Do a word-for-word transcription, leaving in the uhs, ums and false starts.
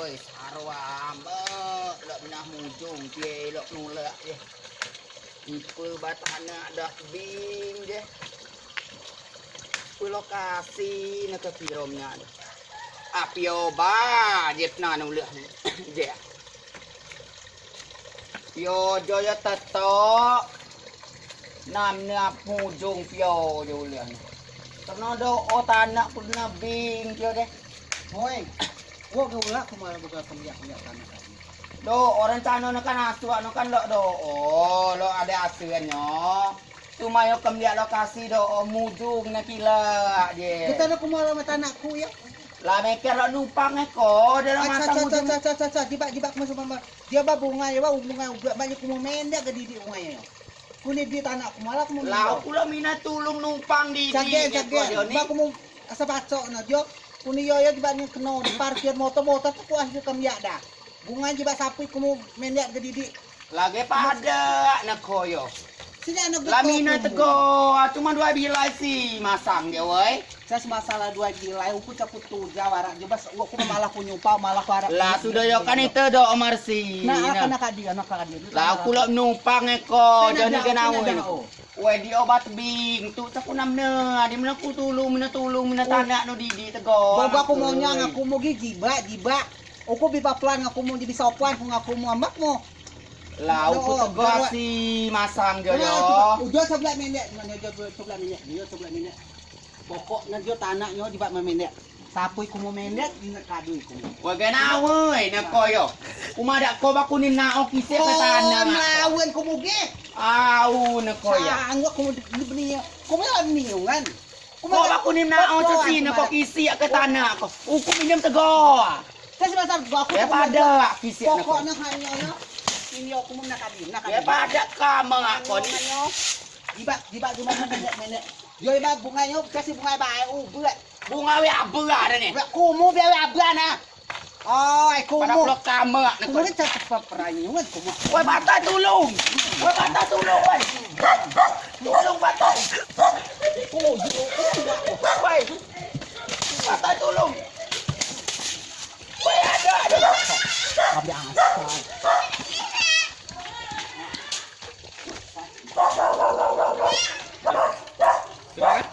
Oi, sarwa ambek lok menah mujung pie lok nulak je. Ipe ba tanak dah bing je. Pe lokasi ne ke piro nya. Apio ba je tena nulak je. Yo jo yo tetok. Nam ne mujung pio je ulak ne. Kerno do o tanak ku ne bing pio deh. Hoi. Wok ke ulak ku malah buka kemliak-kemliak tanak tadi. Do, o rencano ne kan asuak ne kan lok do. O, lok ade asenyo. Cuma yo kemliak lokasi do, o mujung ne kilak je. Kito do ku malah tanak ku yo. Lah meker lok nupang e ko, de lok masang mujung. Aca, aca, aca, aca, aca, jibak, jibak, masuk mama. Dio ba bungai, ba bungai ubiak, ba je ku mau mendek ke didik bungai yo. Kuni di tanak ku malah ku mau. Lah, ku lo mina tulung numpang di. Cagen, cagen. Ba ku mau asa pacok na dio. Kuni yo yo ba ni keno di parkir motor, motor tu ku ah je kemliak dah. Bungai je ba sapui ku mau mendek ke didik. Lagi padeak ne ko yo. Sini anak. Lah mina tego, cuma duai bilai si masang je woi. Cas masalah duai bilai, uku capu tuja warak je bas, uku malah ku nyupa, malah warak. Lah sudo yo kan ite do Omar si. Nah, anak adi, anak adi. Lah uku lok numpang e ko, jani ke nawe. Woi di obat bing tu caku nam ne, adi mena ku tulung, mena tulung, mena tanak no didik tego. Bobo aku mau nyang, aku mau gi jibak, jibak. Uku bi papelan ngaku mu, jadi sopan ku ngaku mu amak mu. Lah uku tego si masang jo yo. Ujo sebelah mendek, mana jo sebelah mendek, jo sebelah mendek. Pokok ne jo tanak nyo jibeak mendek. Sapui ku mu mendek, inget kadui ku mu. Woi, gen awei ne ko yo. Ku madeak ko ba ku ni nao kisik ke tanak. Lawan ku mu gi. Au ne ko yo. Sanggup ku mu beni. Ku mu ni kan. Ko ba ku ni nao sesi ne ko kisik ke tanak ko. Uku minum tego. Sesi pasar gua aku. Ya padeak kisik ne ko. Pokok ne hanyo yo. Ini aku mu nak adi, nak adi. Ya padeak kama ko ni. Jibeak, jibeak, jibeak, mendek, mendek. Yo, ibeak bungai yo, kasih bungai bae, ubeak. Bungai we abeak ade ni. Kumu biar we abeak na. Oi, kumu. Padeak pulo kama ne ko. Kumu ni cakep perayuan kumu. Woi, batai tulung. Woi, batai tulung, woi. Tulung, batai. Oh, yo. Woi. Batai tulung.